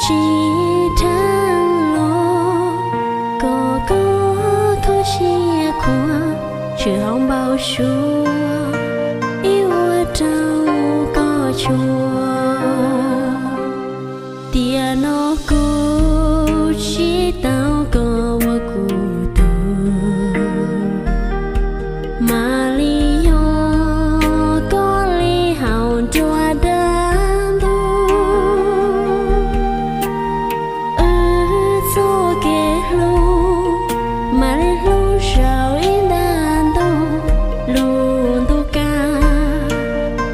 Tsis dheev los kom koj kho siab khuav, tsis haum npau suav ib ua rau koj tshua. Tiam no kuv tsis tau koj ua kuv tug, mam li yog koj li haus nruab dab ntub. Wb txoj kev hlub mam li hlub saum ib nta ntuj, lub ntuj kab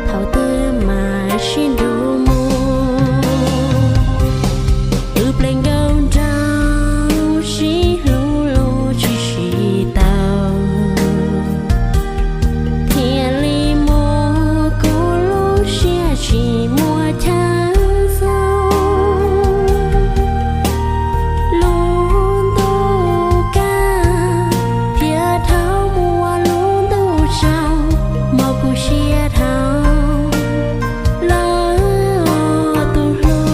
thaum twg mam sib nrug mus. Wb pleg nkauj nraug sib hlub los tsis sib tau, thiaj li muab kuv lub siab tsis muaj chaw xaus. Lub ntuj kab thiaj dhau muaj lub ntuj tsaus, mob kuv siab dhau lawm tus hlub.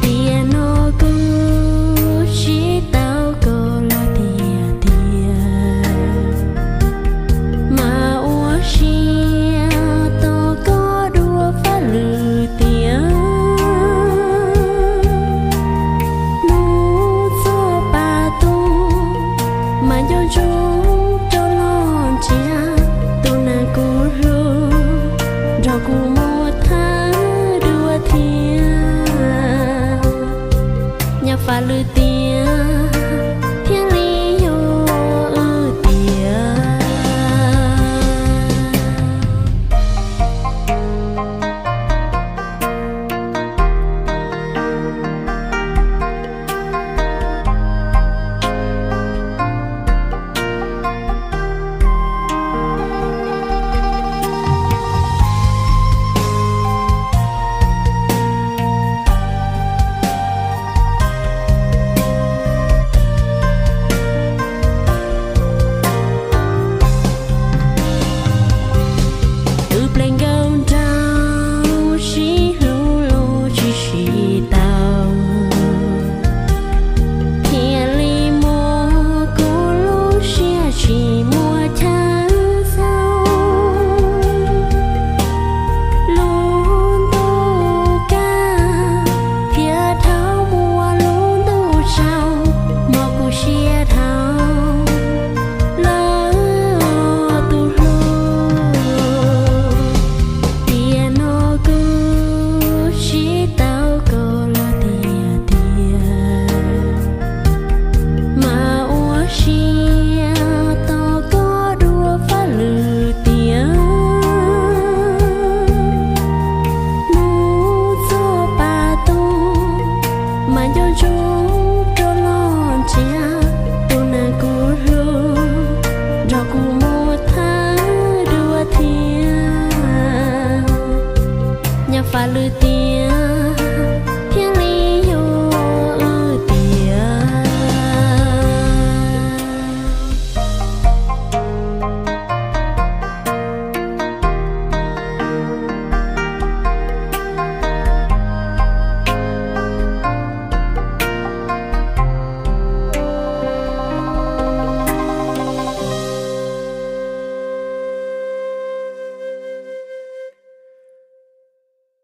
Tiam no kuv tsis tau koj lawm tiag tiag, mas ua siab tos koj dua faj lwm tiam. Hnub txog pa tuaj mas nco ntsoov rov los nrhiav, tus neeg kuv hlub nrog kuv mus thawj dua thiab. Nyob faj lwm tiam